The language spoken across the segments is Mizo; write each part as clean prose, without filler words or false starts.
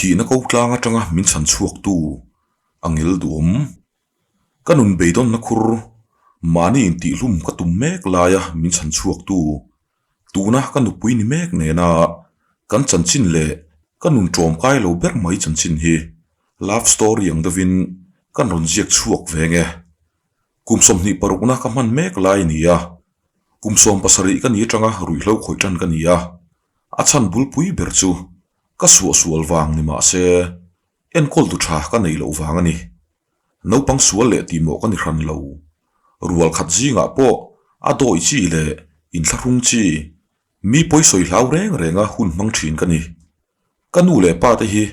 Thihna ko tlang atanga min chhan chhuaktu a ngil duhawm. Ka nun beidawnna khur mahni intihhlum ka tum mek laia min chhan chhuaktu tuna ka nupui ni mek nena kan chanchin leh ka nun ṭawmkai lo ber mai chanchin hi love story ang deuhin kan rawn ziak chhuak ve nge. Kum 26na ka hman mek lai a ni a, kum 17 ka ni atanga ruihhlo khawih tan ka ni a, a chhan bulpui ber chu ka suahsual vang ni mah se enkawl tu tha ka neih loh vang a ni. Naupang sual leh tihmawh ka ni hran lo. Rual khat zingah pawh a dawi chi leh inthlahrung chi, mi pawisawi hlau reng renga hun hmang thin ka ni. Ka nu leh pa te hi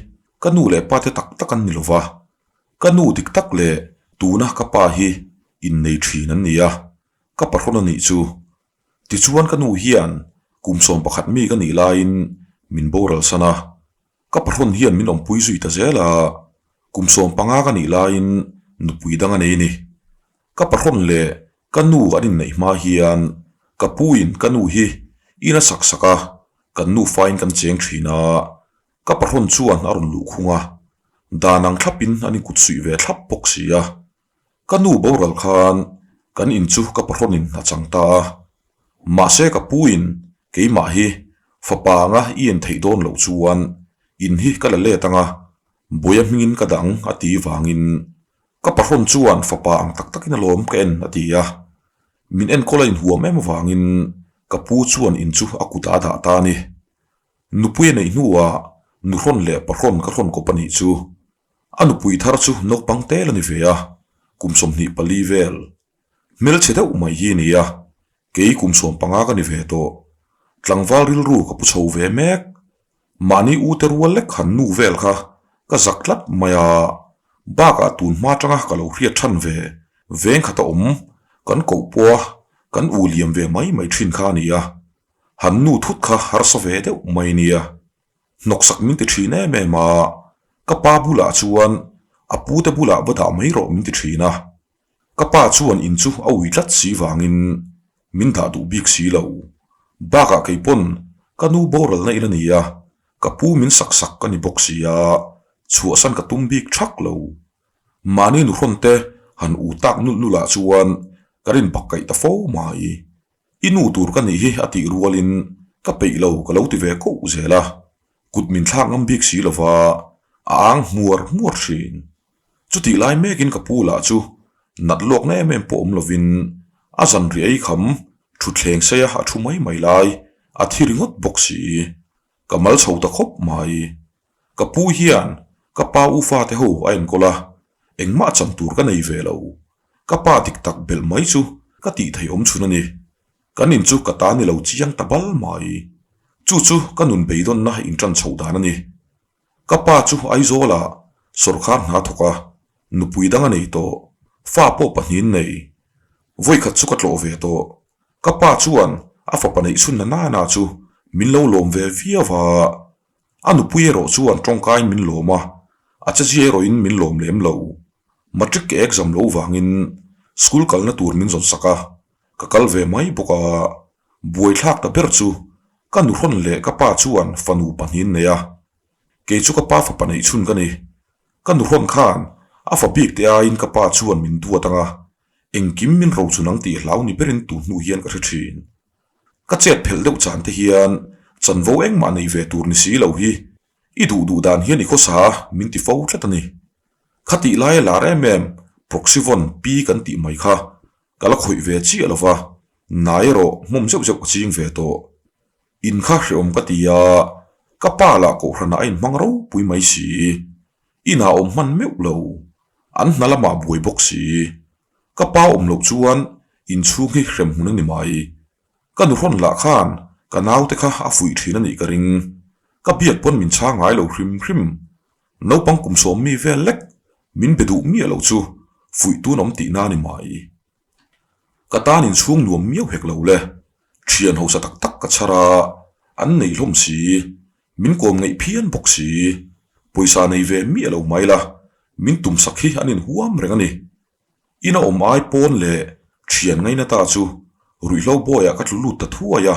ka nu leh pa te tak tak an ni lo va, ka nu dik tak leh tuna ka pa hi innei thin an ni a, ka pahrawn a nih chu. Tichuan ka nu hian kum 11 mi ka nih laiin min boral san a, ka pahrawn hian min awmpui zui ta zel a, kum 15 ka nih laiin nupui dang a nei a ni. Ka pahrawn leh ka nu an inneih hma hian ka puin ka nu hi in a sak sak a, kan nufain kan cheng thin a, ka pahrawn chuan a rawn luh khung a, dan ang thlapin an inkut suih ve thlap bawk si a. Ka nu boral khan kan in chu ka pahrawnin a chang ta a, mahse ka puin keimah hi fapa anga i en theih dawn loh chuan in hi ka la let anga buaia hmingin ka dang a ti vangin Ka pahrawn chuan fapa ang tak takin alawm ka en a ti a, min enkawl a inhuam em avangin ka pu chuan in chu a kutah a dah ta a ni. Nupui a neih hnuah nuhrawn leh pahrawn ka hrawn kawp a nih chu. A nupui thar chu naupang tel a ni ve a, kum 24 vel. Hmelchhe deuh mai hi a ni a, kei kum 15 ka ni ve tawh. Tlangval rilru ka pu chho ve mek. Mahni u te rual lek han nu vel kha ka zak tlat mai a, bakah tun hma atanga ka lo hriat than ve, veng khat a awm, kan koh pawha kan u liam ve mai mai thin kha a ni a, han nu thut kha harsa ve deuh mai a nia. Hnawksak min ti thin em em a, ka pa bulah chuan a pu te bulah va dah mai rawh min ti thin a, Ka pa chuan in chu a ui tlat si vangin min dah duh bik si lo. Bakah kei pawn ka nu boralna in a ni a, ka pu min sak sak ka ni bawk si a, chhuahsan ka tum bik thak lo. Mahni nuhrawn te han u tak nulh nulh ah chuan ka rin bak kaih ta fo mai. I nu tur ka nih hi a tih rualin ka peih lo ka lo ti ve koh zel a, kut min thlak ngam bik si lova a ang hmuar hmuar thin. Chutih lai mekin ka pu lah chu nat lawkna em em pawh awm lovin a zan ri ei kham thutthleng seia a thu mai mai lai a thi ringawt bawk si. Ka mal chho ta khawp mai. Ka pu hian ka pa u fate ho a enkawl a, engmah chan tur ka nei ve lo. Ka pa dik tak belh mai chu ka tih theih awm chhun a ni. Kan in chu ka ta ni lo chiang ta bal mai. Chu chu ka nun beidawnna inṭan chhoh dan a ni. Ka pa chu Aizawlah sawrkar hna thawk a, nupui dang a nei tawh, fa pawh pahnihin nei. Vawikhat chu ka tlawh ve tawh. Ka pa chuan a fapa neih chhun na nana chu min lo lawm ve viau a. A nupui erawh chuan tawngkaiin min lawm a, a chezia erawhin min lawm lem lo. Matric ka exam loh vangin school kalna tur min zawn sak a, ka kal ve mai bawk a. Buaithlak ta ber chu ka nuhrawn leh ka pa chuan fanu pahnihin nei a, kei chu ka pa fapa neih chhun ka ni. Ka nuhrawn khan a fa bik te aiin ka pa chuan min duat ang a, engkim min rochun ang tih hlau ni berin tu hnu hian ka hre thin. Ka chet phelh deuh chan te hian chanvo engmah nei ve tur ni si lo hi i duh duh dan hian i khawsa a min ti fo tlat a ni. Khatih laia lar em em Proxyvon pi kan tih mai kha ka la khawih ve chiah lo va, nai erawh hmawm zeuh zeuh ka ching ve tawh. In kha hreawm ka ti a, ka pa lah kohhranah a inhmang ropui mai si. Inah awm hman meuh lo, an hna lamah buai bawk si. Ka pa awm loh chuan inchhung hi hrem hmun a ni mai. Ka nuhrawn lah khan ka naute kha a fuih thin a nih ka ring. Ka biak pawn min chhang ngai lo hrim hrim. Naupang kum sawm mi vel lek min be duh miah lo chu fuih tun awm tihna a ni mai. Ka tan inchhung nuam miau hek lo le. Thian hausa tak tak ka chhar a, an nei hlawm si. Min kawm ngeih phian bawk si. Pawisa nei ve miah lo mai la, min tumsak hi an inhuam reng a ni. Ina awm ai pawn leh thian ngaina ta chu ruihhlo bawiah ka tlu lut ta thuai a,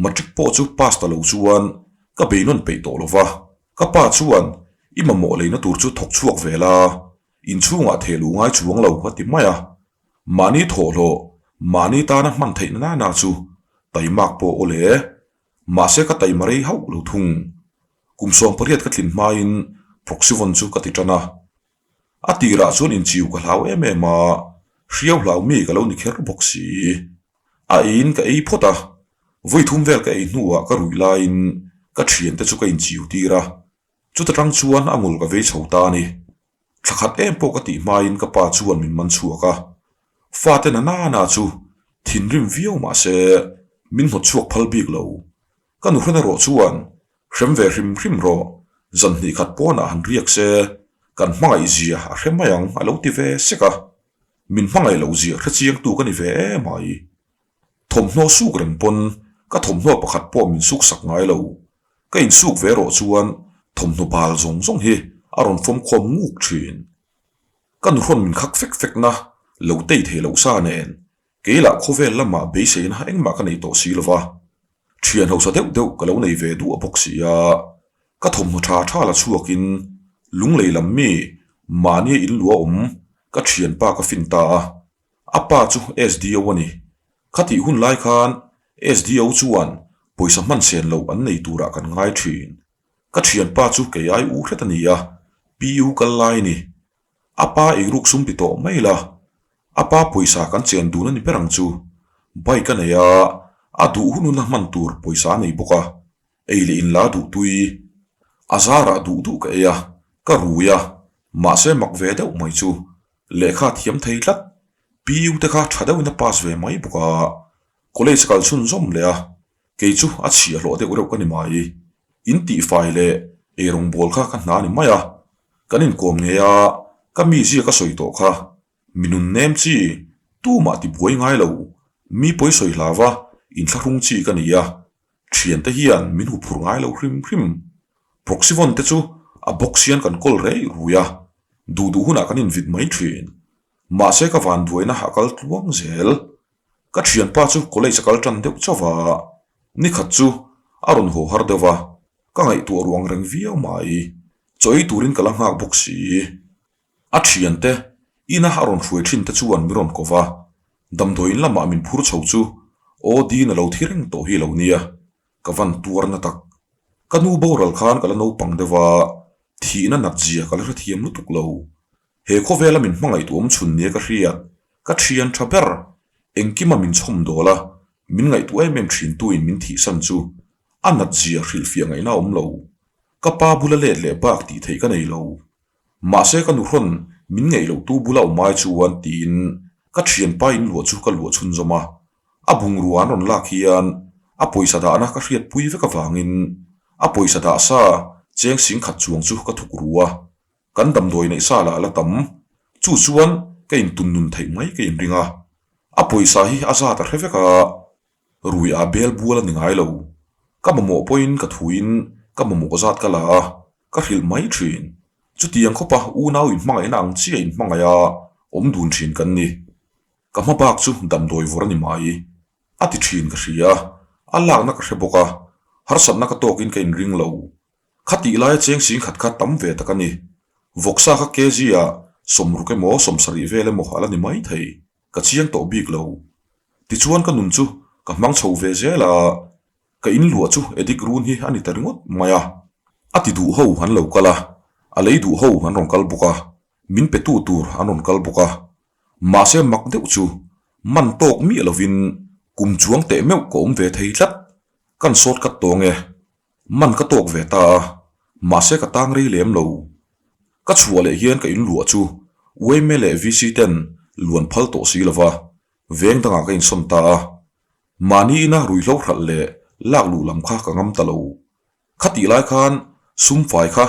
matric pawh chu pass ta lo chuan ka beinawn peih tawh lo va, ka pa chuan. I mamawh leina tur chu thawk chhuak ve la, inchhungah theh luh ngai chuang lo a ti mai a. Mahni thawhhlawh, mahni tana hman theihna nana chu taimak pawh aw le. Mahse ka taima rei hauh lo thung. Kum 18 ka tlin hmain Proxyvon chu ka ti tan a. A tirah chuan inchiu ka hlau em em a, hriau hlau mi ka lo ni kher bawk si. A eiin ka ei phawt a, vawi thum vel ka ei hnuah ka ruih laiin ka thiante chu ka inchiu tir a, chuta tang chuan a ngul ka vei chho ta a ni. Thla khat em pawh ka tih hmain ka pa chuan min man chhuak a, fate na nana chu thinrim viau mah se min hnawt chhuak phal bik lo. Ka nuhran erawh chuan hrem ve hrim hrim rawh, zan hnih khat pawnah han riak se kan hmangaih zia a hre mai ang a lo ti ve sek a. Min hmangaih loh zia hre chiangtu ka ni ve em ai. Thawmhnaw suk reng pawn ka thawmhnaw pakhat pawh min suk sak ngai lo. Ka insuk ve erawh chuan thawmhnaw bal zawng zawng hi a rawn fawm khawm nguk thin. Ka nuhrawn min khak fek fek na lo tei thei loh sa nen kei lah khawvel lamah beiseina engmah ka nei tawh si lo va. Thian hausa deuh deuh ka lo nei ve duah bawk si a, ka thawmhnaw tha tha la chhuakin lunglei lam mi mahnia in lua awm ka thianpa ka fin ta a, a pa chu SDO a ni. Khatih hun lai khan SDO chuan pawisa hman sen loh an nei turah kan ngai thin. Ka thianpa chu kei ai u hret a ni a, PU kal lai a ni. A pa eiruk sum ti tawh mai la, a pa pawisa kan chen dun a ni ber ang chu. Bike a nei a, a duh hun hun a hman tur pawisa a nei bawk a, ei leh in la duh tui. A zarah duh duh ka ei a, ka rui a, mahse mak ve deuh mai chu lehkha thiam thei tlat. PU te kha tha deuhin a pass ve mai bawk a, college kal chhunzawm leh a, Kei chu a chhiah hlawh deuh reuh ka ni mai. In tihfai leh eirawng bawl kha ka hna ni mai a. Kan inkawm ngei a, ka mizia ka sawi tawh kha. Mi nun nem chi, tumah ti buai ngai lo, mi pawi sawi hlava inthlahrung chi ka ni a. Thiante hian min huphurh ngai lo hrim hrim. Proxyvon te chu a box hian kan kawl rei rui a, duh duh hunah kan invit mai thin. Mahse ka vanduaina a kal tluang zel. Ka thianpa chu college a kal tan deuh chauh a, nikhat chu a rawn haw har deuh a, ka ngaihtuah ruang reng viau mai. Chaw ei turin ka la nghak bawk si. A thiante ina a rawn hruai thin te chuan min rawn ko va, damdawiin lamah min phur chho chu aw Dean a lo thi reng tawh hi lo nia, ka van tuar na tak. Ka nu boral khan ka la naupang deuh a, thihna nat zia ka la hrethiam lutuk lo. He khawvela min hmangaih tu awm chhun nia ka hriat, ka thian tha ber, engkima min chhawm dawl a, min ngaihtuah em em thin tuin min thihsan chu a nat zia hrilhfiah ngaihna a awm lo. Ka pa bula let leh bak tih theih ka nei lo. Mahse ka nuhrawn min ngaih loh tu bula awm ai chuan tiin ka thianpa in luah chu ka luah chhunzawm a. A bungrua an rawn lak hian a pawisa dahna ka hriatpui vek avangin a pawisa dah sa cheng singkhat chuang chu ka thuk ru a. Kan damdawi neih sa lah la tam, chu chuan ka intun nun theih mai ka inring a. A pawisa hi a zat a hre vek a, rui ah bel bual a ni ngai lo. Ka mamawh pawhin ka thuin ka mamawh zat ka la a, ka hrilh mai thin. Chutiang khawpa unau inhmangaihna ang chiah inhmangaih a awm dun thin kan ni. Ka hma bak chu damdawi vawr a ni mai. A ti thin ka hria, a lakna ka hre bawk a, harsatna ka tawkin ka inring lo. Khatih laia cheng sing khat kha tam ve tak a ni. Vawksa kha kg ah 60 emaw 70 vel emaw a la ni mai thei, ka chiang tawh bik lo. Tichuan ka nun chu ka hmang chho ve zel a, ka in luah chu Edik run hi a ni ta ringawt mai a. A ti duh ho an lo kal a, a lei duh ho an rawn kal bawk a, min pe tu tur an rawn kal bawk a. Mahse mak deuh chu man tawk miah lovin kum chuang teh meuh ka awm ve thei tlat, kan sawt kat tawng e. Man ka tawk ve ta a, mahse ka tang rei lem lo. Ka chhuah leh hian ka inluah chu Uaime leh VC ten luan phal tawh si lova, veng dangah ka insawn ta a. Mahni ina ruihhlo hralh leh lak luh lam kha ka ngam ta lo. Khatih lai khan sum fai kha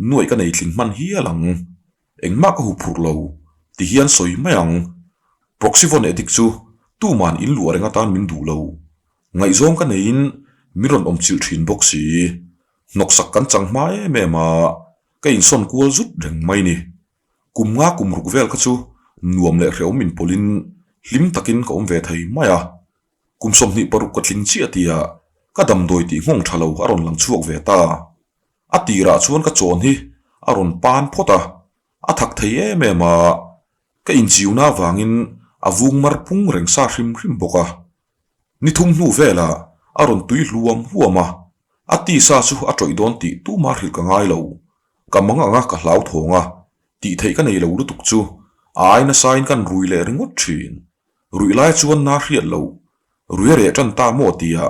nuaih ka nei tling hman hial ang. Engmah ka huphurh lo, ti hian sawi mai ang. Proxyvon addict chu tuman in luah reng atan min duh lo. Ngaihzawng ka neiin min rawn awm chilh thin bawk si. Hnawksak kan chang hma em em a, ka insawn kual zut reng mai ni. Kum nga kum ruk vel kha chu nuam leh hrehawm inpawlhin hlim takin ka awm ve thei mai a. Kum 26 ka tling chiah tia ka damdawi tih nghawng tha lo a rawn lang chhuak ve ta. A tirah chuan ka chawn hi a rawn pan phawt a, a thak thei em em a, ka inchiuna avangin a vung mar pung reng sa hrim hrim bawk a. Ni thum hnu velah a rawn tui hluam huam a, a tisa chu a tawih dawn tih tuma hrilh ka ngai lo. Ka mang anga ka hlauthawng a, tih theih ka nei lo lutuk chu a ai nasain kan rui leh ringawt thin. Ruih lai chuan na hriat lo, rui a reh tan ta maw tia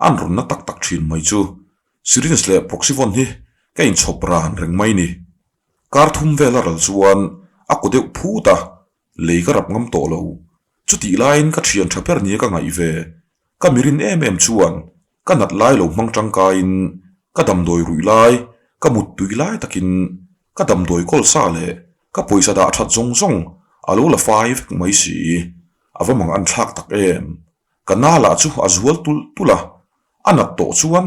an rawn na tak tak thin mai chu syringe leh proxyvon hi ka inchhawp ran reng mai ni. Kar thum vel a ral chuan a kaw deuh phut a, lei ka rap ngam tawh lo. Chutih laiin ka thian tha ber nia ka ngaih ve. Ka mirin em em chuan ka nat lai lo hmang tangkaiin ka damdawi ruih lai, ka mut tui lai takin ka damdawi kawl sa leh ka pawisa dah that zawng zawng a lo la fai vek mai si. A va mang an thlak tak em. Ka na lah chu a zual tulh tulh a, a nat tawh chuan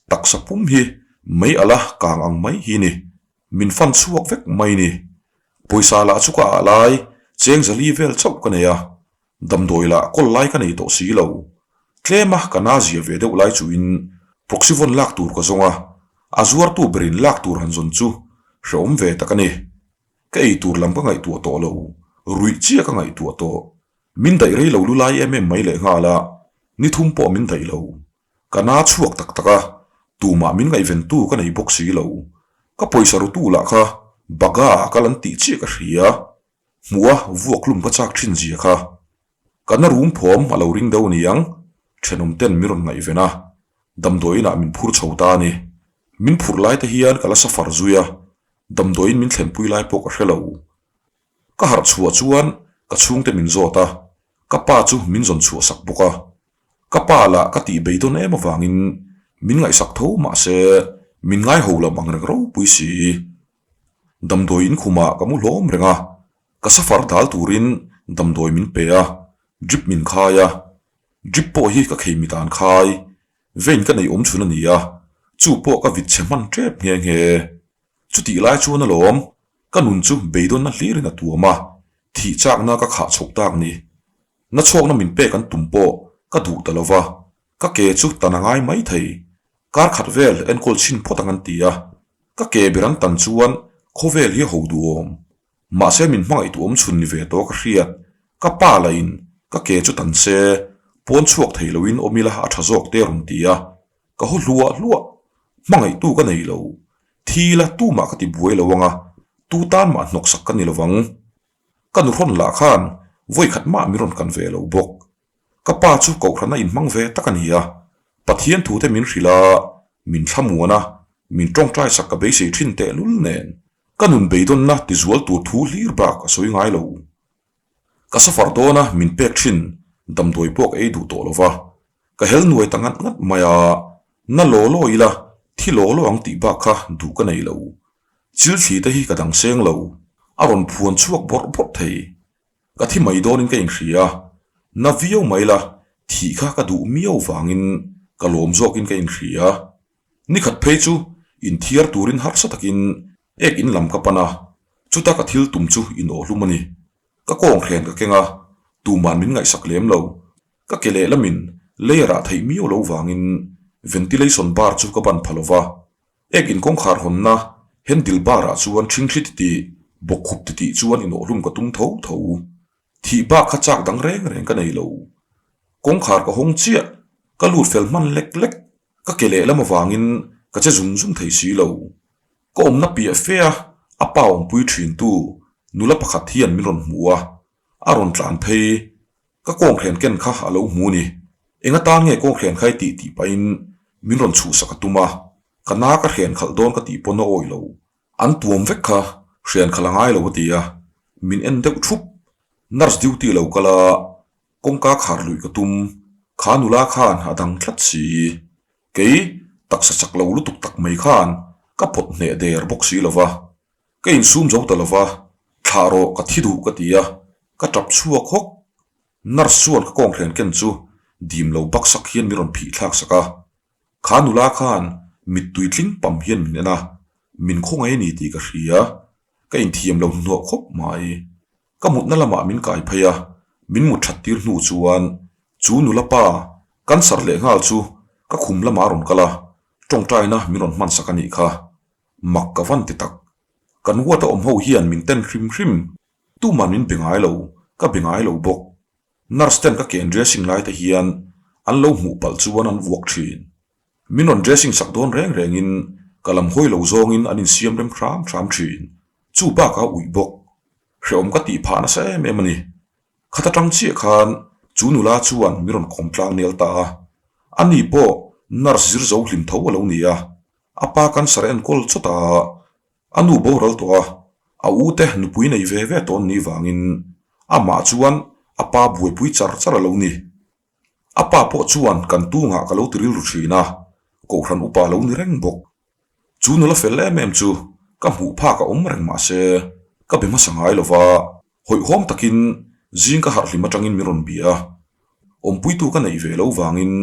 taksa pum hi mei ala kang ang mai hi ni. Min fan chhuak vek mai ni. Pawisa lah chu ka ah lai, cheng zali vel chauh ka nei a. Damdawi lah kawl lai ka nei tawh si lo. Tlem a ka na zia ve deuh lai chuin proxyvon lak tur ka zawng a, a zuartu berin lak tur han zawn chu hrehawm ve tak a ni. Ka ei tur lam ka ngaihtuah tawh lo, ruih chiah ka ngaihtuah tawh. Min daih rei lo lu lai em em mai lehnghal a, ni thum pawh min daih lo. Ka na chhuak tak tak a, tumah min ngaihventu ka nei bawk si lo. Ka pawisa rutu lah kha Baga ah kal an tih chiah ka hria. Hmuh a vuak hlum ka chak thin zia kha. Ka na rum phawm a lo ring deuh niang, thenawm ten min rawn ngaihven a, damdawiin ah min phur chho ta a ni. Min phurh lai te hian ka la safar zui a, damdawiin min thlenpui lai pawh ka hre lo. Ka harh chhuah chuan ka chhungte min zawt a, ka pa chu min zawn chhuah sak bawk a. Ka pa lah ka tih beidawn em avangin min ngaihsak tho mahse min ngai ho lam ang reng ropui si. Damdawi in khumah ka mu hlawm reng a, ka safar dal turin damdawi min pe a, drip min khai a. Drip pawh hi ka khei mit an khai, vein ka nei awm chhun a ni a, chu pawh ka vit chhe hman tep nghe nghe. Chutih lai chuan alawm, ka nun chu beidawnna hlirin a tuam a, thih chakna ka khah chhoh tak ni. Na chhawkna min pek an tum pawh ka duh ta lova, ka ke chu tan a ngai mai thei. Kar khat vel enkawl chhin phawt ang an ti a, ka ke ber an tan chuan khawvel hi a ho duhawm. Mahse min hmangaih tu awm chhun ni ve tawh ka hriat, ka pa lah in ka ke chu tan se, pawn chhuak thei loin awm ila a tha zawk te rawn ti a, Ka haw hluah hluah, hmangaihtu ka nei lo, thi la tumah ka ti buai lo anga, tu tan mah hnawksak ka ni lovang. Ka nuhrawn lah khan vawikhat mah min rawn kan ve lo bawk. Ka pa chu kohhrana inhmang ve tak a ni a, Pathian thute min hrilh a, min thlamuan a, min tawngtai sak ka beisei thin tehlul nen, ka nun beidawnna tizual tur thu hlir bak a sawi ngai lo. Ka safar dawna min pek thin damdawi pawh ka ei duh tawh lo va, ka hel nuai ta ngat ngat mai a, na law law ila thi law law ang tih bak kha duh ka nei lo. Chil thli te hi ka dang seng lo, a rawn phuan chhuak bawrh bawrh thei. Ka thi mai dawnin ka inhria, na viau mai la thih kha ka duh miau vangin ka lawm zawkin ka inhria. Ni khat phei chu inthiar turin harsa takin ek in lam ka pan a, chuta ka thil tum chu inawhhlum a ni. Ka kawng hren ka keng a, tuman min ngaihsak lem lo. Ka ke lehlamin lei a rah theih miau lo vangin ventilation bar chu ka ban pha lo va. Ek in kawngkhar hawnna handle bar ah chuan ṭhingthli titih, bawkkhup titih chuan inawhhlum ka tum tho tho. Thih bak kha chak dang reng reng ka nei lo. Kawngkhar ka hawng chiah, ka lut fel hman lek lek. Ka ke lehlam avangin ka che zung zung thei si lo. Ka awmna piah fe a, a pa awmpui thintu nula pakhat hian min rawn hmu a, a rawn tlan phei. Ka kawnghren ken kha a lo hmu ni. Eng atan nge kawnghren kha i tih tih pahin min rawn chhuhsak a tum a, ka na ka hren khalh dawn ka tih pawn a awih lo. An tuam vek kha hren khalh a ngai lo a ti a, min en deuh thup. Nurse duty lo kal a, Kawngka khar luih ka tum, kha nula khan a dang tlat si. Kei, taksa chak lo lutuk tak mai khan ka pawt hneh der bawk si lo va. Ka insum zo ta lo va, thlah rawh ka thi duh ka ti a, ka tap chhuak hawk. Nurse chuan ka kawnghren ken chu dim lo baksak hian min rawn phih thlak sak a. Kha nula khan mittui tling pam hian min en a, min khawngaih a ni tih ka hria. Ka inthiam lo hnuhnawh khawp mai. Ka mutna lamah min kai phei a, min mut that tir hnu chuan chu nula pa cancer leh nghal chu ka khum lamah a rawn kal a, tawngtaina min rawn hmansak a nih kha. Mak ka van ti tak. Kan ward a awm ho hian min ten hrim hrim. Tuman min be ngai lo, ka be ngai lo bawk. Nurse ten ka ke an dressing lai te hian an lo hmuh palh chuan an vuak thin. Min rawn dressing sak dawn reng rengin ka lam hawi lo zawngin an insiam rem hram hram thin. Chu bakah uih bawk. Hrehawm ka tih phah nasa em em a ni. Khat atang chiah khan chu nula chuan min rawn kawm tlang nel ta a. Ani pawh nurse zir zo hlim tho a lo ni a. A pa cancer enkawl chawt a, a nu boral tawh a, a u te nupui nei ve ve tawh an nih vangin amah chuan a pa buaipui char char a lo ni. A pa pawh chuan kan tungah ka lo ti rilru thin a, Kohhran upa a lo ni reng bawk. Chu nula fel em em chu ka hmuh phak a awm reng mah se ka be hmasa ngai lo va, hawihhawm takin zing ka harh hlim atangin min rawn bia a. Awmpuitu ka neih ve lo vangin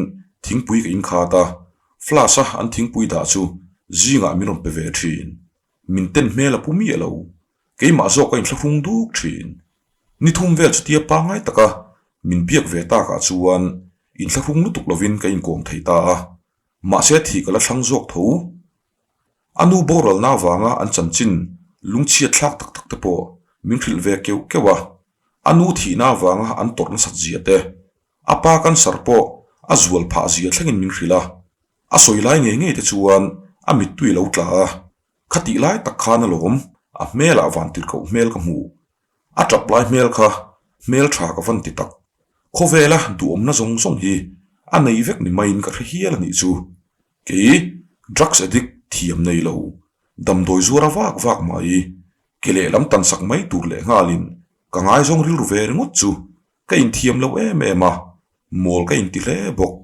thingpui ka inkhat a, flask a an thingpui dah chu zingah min rawn pe ve thin. Min ten hmel a pu miah lo, keimah zawk a inthlahrung duk thin. Ni thum vel chutia pangngai taka min biak ve takah chuan inthlahrung lutuk lovin ka inkawm thei ta a, mahse thih ka la thlang zawk tho. A nu boralna avanga an chanchin lungchhiat thlak tak tak te pawh min hrilh ve keuh keuh a, a nu thihna avanga an tawrh nasat zia te, a pa cancer pawh a zual phah zia thlengin min hrilh a, a sawi lai ngei ngei te chuan a mittui a lo tla a, khatih lai tak khan alawm a hmelah vantirhkoh hmel ka hmu. A tap lai hmel kha hmel tha ka van ti tak. Khawvela duhawmna zawng zawng hi a nei vek ni maiin ka hre hial a nih chu. Kei drugs addict thiam nei lo, damdawi zuara vak vak mai, ke lehlam tan sak mai tur leh nghalin ka ngaizawng rilru ve ringawt chu ka inthiam lo em em a, mawl ka inti hle bawk.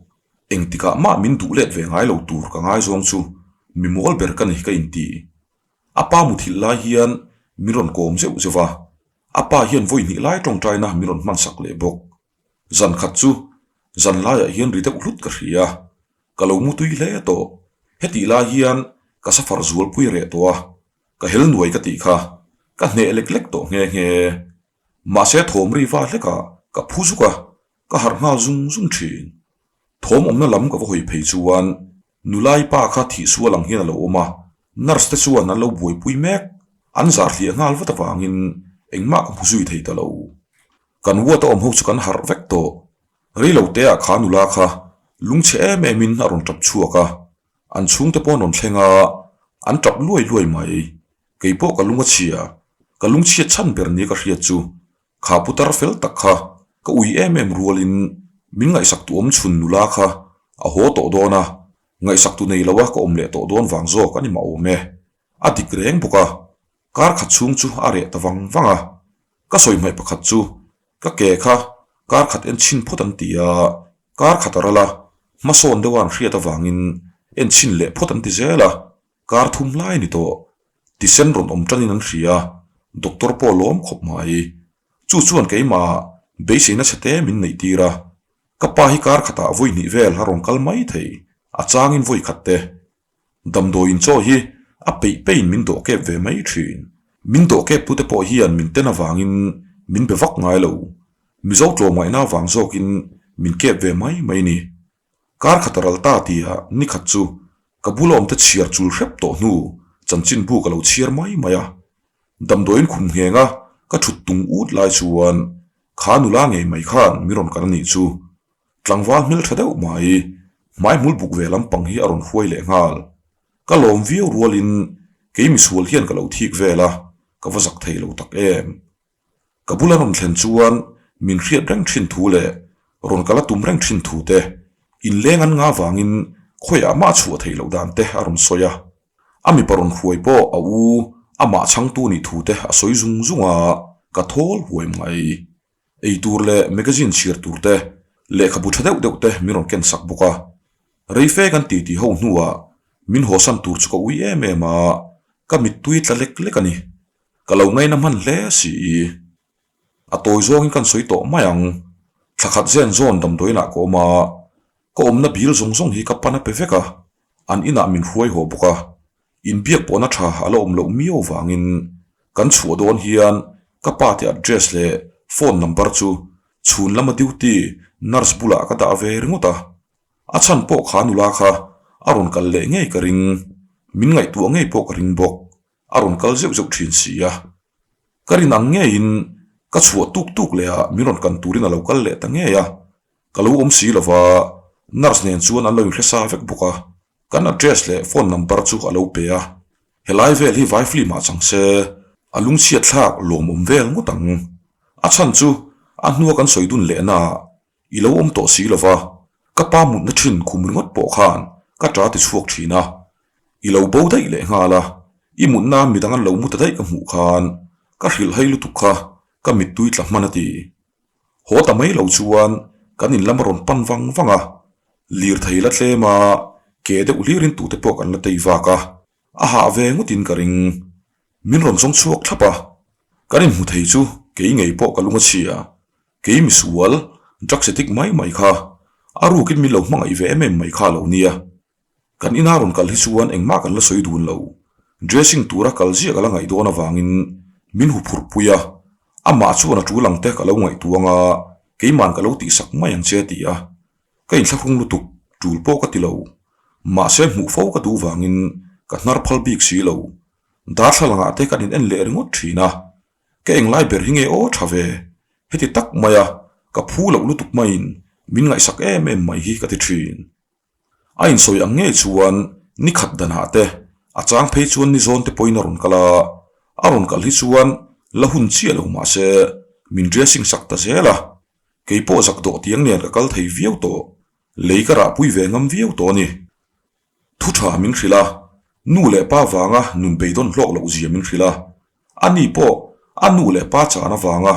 Engtikah mah min duh let ve ngai lo tur ka ngaizawng chu mi mawl ber ka ni ka inti. A pa muthilh lai hian min rawn kawm zeuh zeuh a, a pa hian vawi hnih lai tawngtaina min rawn hmansak leh bawk. Zan khat chu zan laiah hian ri deuh hlut ka hria, ka lo mu tui hle tawh. Hetih lai hian ka safar zualpui reh tawh a, ka hel nuai ka tih kha, ka hneh lek lek tawh nghe nghe. Mahse thawm ri va hlekah ka phu zuk a, ka harh nghal zung zung thin. Thawm awmna lam ka va hawi phei chuan nulai pa kha thih sual ang hian a lo awm a, nurse te chuan an lo buaipui mek, an zar hliah nghal vat avangin engmah ka hmu zui thei ta lo. Kan ward a awm ho chu kan harh vek tawh. Rei lo te ah kha nula kha lungchhe em em in a rawn tap chhuak a, an chhungte pawh an rawn thleng a, an tap luai luai mai. Kei pawh ka lung a chhia, ka lungchhiat chhan ber nia ka hriat chu Kha putar fel tak kha ka ui em em rualin min ngaihsak tu awm chhun nula kha a haw tawh dawn a, ngaihsak tu nei loa ka awm leh tawh dawn vang zawk a ni mah awm e. A dik reng bawk a, kar khat chhung chu a reh ta vang vang a. Ka sawi hmaih pakhat chu ka ke kha kar khat en chhin phawt an ti a, kar khat a ral a, hmasawn deuha an hriat avangin en chhin leh phawt an ti zel a. Kar thum lai a ni tawh. Tisen rawn awm tanin an hria, doctor pawh a lawm khawp mai. Chu chuan keimah beiseina chhe te min neih tir a. Ka pa hi kar khatah vawi hnih vel a rawn kal mai thei, a changin vawi khat te. Damdawiin chaw hi a peih peihin min dawh kep ve mai thin. Min dawh kep tute pawh hian min ten avangin min be vak ngai lo. Mizo tlawmngaihna avang zawkin min kep ve mai mai ni. Kar khat a ral ta tia ni khat chu ka bula awmte chhiar chul hrep tawh hnu chanchinbu ka lo chhiar mai mai a. Damdawiin khum nghenga ka thut tung ut lai chuan kha nula ngei mai khan mi rawn kal a nih chu. Tlangval hmeltha deuh mai, hmai hmul buk ve lampang hi a rawn hruai leh nghal. Ka lawm viau rualin kei misual hian ka lo thik vel a, ka va zak thei lo tak em. Ka bula rawn thlen chuan min hriat reng thin thu leh rawn kal a tum reng thin thu te, inleng an nga vangin khawiah mah chhuah theih loh dan te a rawn sawi a. A mipa rawn hruai pawh a u amah chhangtu nih thu te a sawi zung zung a, ka thawl huai mai. Ei tur leh magazine chhiar tur te, lehkhabu tha deuh deuh te min rawn ken sak bawk a. Reife kan titi ho hnuah min hawsan tur chu ka ui em em a, ka mittui tla lek lek a ni. Ka lo ngaina hman hle si i. A tawi zawngin kan sawi tawh mai ang. Thla khat zen zawn damdawiinah ka awm a, ka awmna bil zawng zawng hi ka pan a pe vek a, an inah min hruai haw bawk a. Inbiak pawhna tha a la awm loh miau vangin kan chhuah dawn hian ka pa te address leh phone number chu chhun lama duty nurse bulah ka dah ve ringawt a. A chhan pawh kha nula kha a rawn kal leh ngei ka ring, min ngaihtuah ngei pawh ka ring bawk. a rawn kal zeuh zeuh thin si a. Ka rin ang ngeiin ka chhuah tuk tuk leh ah min rawn kan turin a lo kal leh ta ngei a, ka lo awm si lova nurse nen chuan an lo inhre sa vek bawk a, kan address leh phone number chu a lo pe a, helai vel hi vai film ah chang se a lungchhiat thlak lawmawm vel ngawt ang. A chhan chu a hnua kan sawi dun lehna ah I lo awm tawh si lova, ka pa mutna thin khum ringawt pawh khan ka ta ti chhuak thin a. I lo bo daih leh nghal a, i mutna midang an lo mu ta daih ka hmuh khan ka hrilh hai lutuk kha ka mittui tla hman a ti. Haw ta mai lo chuan kan in lam a rawn pan vang vang a, lirthei la tlem a, ke deuh hlirin tute pawh kan la tei vak a, a hah ve ngawtin ka ring. Min rawn zawng chhuak thlap a, kan inhmu thei chu kei ngei pawh ka lung a chhia. Kei misual, drugs addict mai mai kha, a rukin min lo hmangaih ve em em mai kha a lo nia. Kan ina rawn kal hi chuan engmah kan la sawi dun lo. Dressing tura kal ziah ka la ngaih dawn avangin min hu phurh pui a, amah chuan a tul ang te ka lo ngaihtuang a, keiman ka lo tihsak mai ang che a ti a. Ka inthlahrung lutuk, tul pawh ka ti lo. Mahse hmuh fo ka duh vangin ka hnar phal bik si lo. Darthlalangah te kan in en leh ringawt thin a, Ka englai ber hi nge aw tha ve? Heti tak maia ka phu loh lutuk maiin min ngaihsak em em mai hi ka ti thin. A insawi ang ngei chuan ni khat danah te, a chang phei chuan ni zawn te pawhin a rawn kal a, a rawn kal hi chuan la hun chiah lo mah se min dressing sak ta zel a, kei pawh zak dawh tiang nen ka kal thei viau tawh, lei ka rahpui ve ngam viau tawh a ni. Thu tha min hrilh a, nu leh pa vanga nun beidawn hlawk loh zia min hrilh a, ani pawh a nu leh pa chan avanga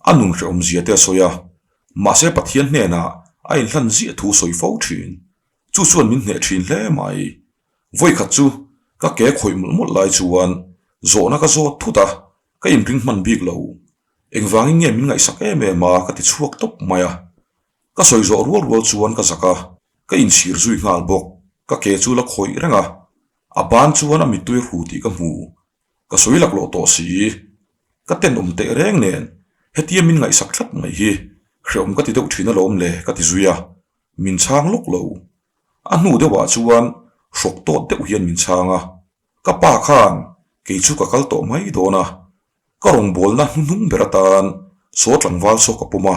a nun hrehawm zia te a sawi a, mahse Pathian hnenah a inhlan ziah thu sawi fo thin. Chu chuan min hneh thin hle mai. Vawikhat chu ka ke khawih mawlh mawlh lai chuan zawhna ka zawt thut a, ka inring hman bik lo. Engvangin nge min ngaihsak em em a ka ti chhuak tawp mai a. Ka sawi zawh rual rual chuan ka zak a, ka inchhir zui nghal bawk. Ka ke chu la khawih reng a, a ban chuan a mittui a hru tih ka hmu. Ka sawi laklawh tawh si. Ka tenawm teh reng nen, hetia min ngaihsak tlat mai hi hrehawm ka ti deuh thin alawm le ka ti zui a, min chhang lawk lo. A hnu deuhah chuan hrawk tawt deuh hian min chhang a, ka pa khan kei chu ka kal tawh mai dawn a, Ka rawngbawlna hnuhnung ber atan saw tlangval saw ka pawm a,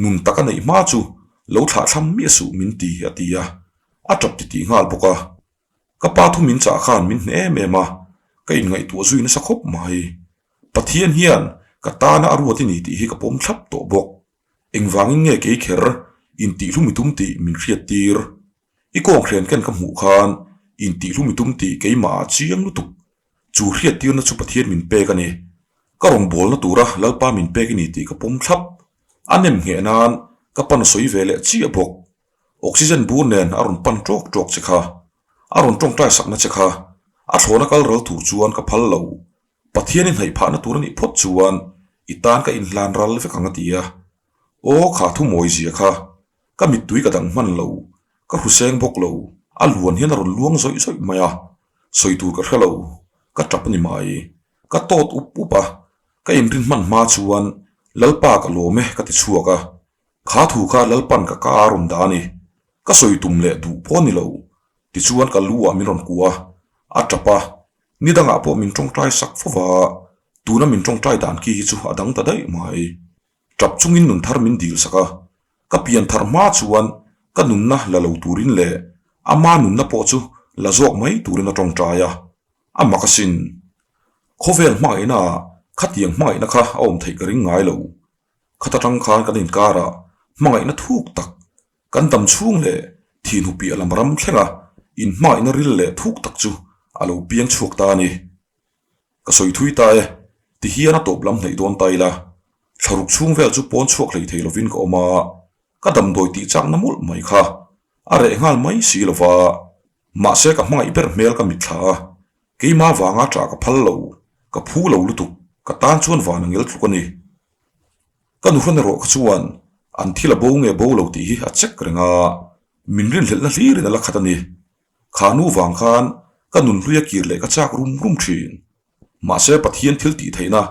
nun tak a neih hma chu lo thlahthlam miah suh min ti, a ti a, a tap titih nghal bawk a. Ka pa thu min chah khan min hneh em em a, ka inngaihtuah zui nasa khawp mai. Pathian hian ka tana a ruat i ni tih hi ka pawm thlap tawh bawk. Engvangin nge kei kher intihhlum i tum tih min hriattir? I kawnghren ken ka hmuh khan intihhlum i tum tih keimah ah chiang lutuk. Chu hriattirna chu Pathian min pek a ni. Ka rawngbawlna tura Lalpa min pek i ni tih ka pawm thlap. A nem ngheh nan ka pan sawi ve leh chiah bawk. Oxygen bur nen a rawn pan ṭawk ṭawk che kha. A rawn ṭawngṭai sakna che kha. A thlawna kal ral tur chuan ka phal lo. Pathian i hnaih phahna tur a nih phawt chuan i tan ka inhlan ral vek ang a ti a. Aw kha thu mawi zia kha. Ka mittui ka dang hman lo. Ka hruseng bawk lo. A luan hian a rawn luang zawih zawih mai a. Sawi tur ka hre lo. Ka tap a ni mai. Ka tawt up up a. Ka inrin hman hma chuan Lalpa ka lawm e ka ti chhuak a. Kha thu kha Lalpan ka ka a rawn dah a ni. Ka sawi tum leh duh pawh a ni lo. Tichuan ka lu ah min rawn kuah a. A tap a. Ni dangah pawh min tawngtai sak fo va, tuna min tawngtai dan ki hi chu a dang ta daih mai. Tap chungin nun thar min dil sak a, ka pian thar hma chuan ka nunna la lo turin leh ama nunna pawh chu la zawk mai turin a tawngtai a, a mak asin. Khawvel hmangaihna ah khatiang hmangaihna kha a awm theih ka ring ngai lo. Khata tang khan kan inkarah hmangaihna thuk tak Kan dam chhung leh thinhu piah lam ram thlenga inhmangaihna ril leh thuk tak chu a lo piang chhuak ta a ni. Ka sawi thui ta e, ti hian a tawp lam hnaih dawn ta ila, thlaruk chhung vel chu pawn chhuak hlei thei lovin ka awm a, ka damdawi tih chakna mawlh mai kha a reh nghal mai si lova, mahse ka hmangaih ber hmel ka mitthla a, keimah vanga ṭah ka phal lo, ka phu lo lutuk, ka tan chuan van a ngel tluk a ni. Ka nuhran erawh kha chuan an thil a bo nge bo lo tih hi a check reng a, min rinhlelhna hlirin a la khat a ni. Kha nu vang khan ka nunhlui a kir leh ka chak rum rum thin. Mahse Pathian thil tih theihna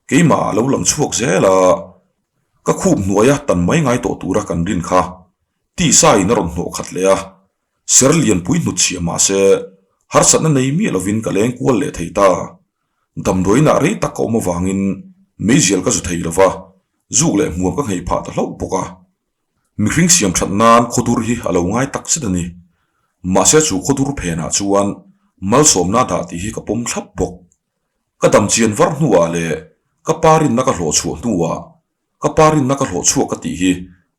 keimah ah lo lang chhuak zel a, ka khup hnuaia tan mai ngai tawh tura kan rin kha tisa in a rawn hnawh khat leh a, ser lianpui hnutchhiah mahse harsatna nei miah lovin ka leng kual leh thei ta. Damdawiinah rei tak ka awm avangin meizial ka zu thei lo va, zuk leh hmuam ka nghei phah ta hlauh bawk a. Mihring siam that nan khawdur hi a lo ngai tak zet a ni. Mahse chu khawdur phenah chuan malsawmna dah tih hi ka pawm thlap bawk. Ka dam chian var hnuah leh ka pa rinna ka hlawh chhuah hnuah ka pa rinna ka hlawh chhuak ka tih hi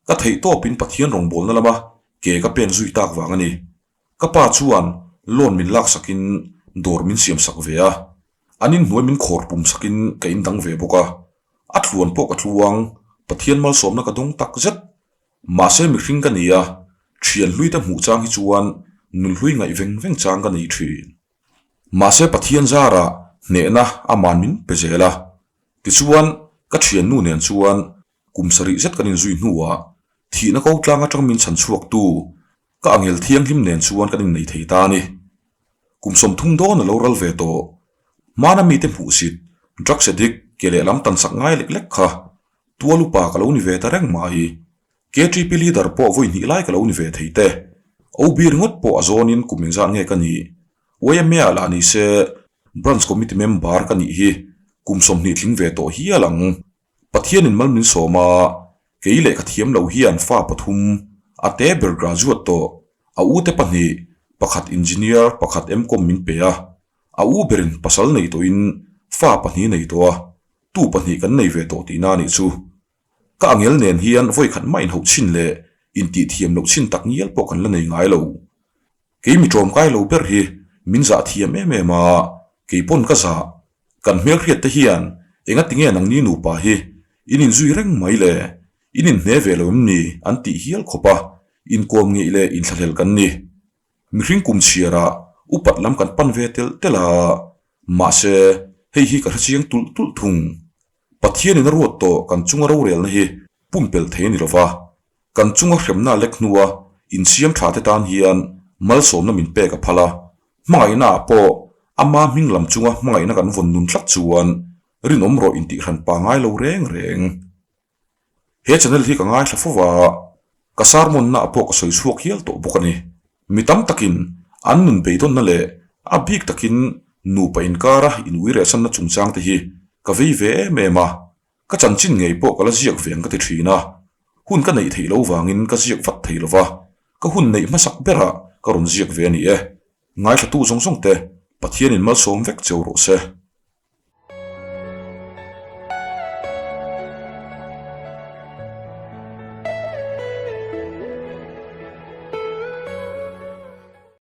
ka theih tawpin Pathian rawngbawlna lama ke ka pen zui tak vang a ni. Ka pa chuan loan min laksakin dawr min siamsak ve a, an inhnuai min khawr pum sakin ka indang ve bawk a. A tluan pawh ka tluang, Pathian malsawmna ka dawng tak zet. Mahse mihring ka ni a, thian hlui te hmuh chang hi chuan nunhlui ngaih veng veng chang ka nei thin. Mahse Pathian zarah hnehna aman min pe zel a. Tichuan ka thiannu nen chuan kum sarih zet kan inzui hnuah thihna ko tlang atang min chhan chhuaktu ka angel thianghlim nen chuan kan innei thei ta a ni. Kum 30 dawn a lo ral ve tawh. Hmana mite hmuhsit, drugs addict, ke lehlam tan sak ngai lek lek kha tual upa ka lo ni ve ta reng mai. KTP leader pawh vawi hnih lai ka lo ni ve thei te. OB ringawt pawh a zawnin kum engzat nge ka nih? YMA ah lah ni se Branch Committee member ka nih hi kum 20 tling ve tawh hial ang. Pathianin mal min sawm a, kei leh ka thiam lo hian fa pathum, a te ber graduate tawh, a u te pahnih, pakhat engineer, pakhat MCom min pe a. A u berin pasal nei tawhin fa pahnih nei tawh a, tu pahnih kan nei ve tawh tihna a nih chu. Ka angel nen hian vawikhat mah inhauh chhin leh intih thiam loh chhin tak ngial pawh kan la nei ngai lo. Kei mi ṭawmkai lo ber hi min zah thiam em em a, kei pawn ka zah. Kan hmelhriat te hian enga tinge nangni nupa hi in inzui reng mai le, in inhne ve lo em ni an tih hial khawp a, inkawm ngeih leh inthlahlel kan ni. Mihring kum chhiarah upat lam kan pan ve telh telh a, mahse hei hi ka hrechiang tulh tulh thung. Pathianin a ruat tawh kan chunga rorelna hi pumpelh thei a ni lova, kan chunga hremna lek hnua insiam tha te tan hian malsawmna min pek a phal a, hmangaihna ah pawh ama hming lam chunga hmangaihna kan vawn nun tlat chuan rinawm rawh intih hran pa ngai lo reng reng. He channel hi ka ngaithla fo va, ka sermon-na ah pawh ka sawi chhuak hial tawh bawk a ni. Mi tam takin an nun beidawnna leh a bik takin nupa inkara inui rehsanna chungchang te hi ka vei ve em em a, ka chanchin ngei pawh ka la ziak ve ang ka ti thin a. Hun ka neih theih lo vangin ka ziak vat thei lo va, ka hun neih hmasak berah ka rawn ziak ve a ni e. Ngaithlatu zawng zawng te Pathianin malsawm vek cheu rawh se.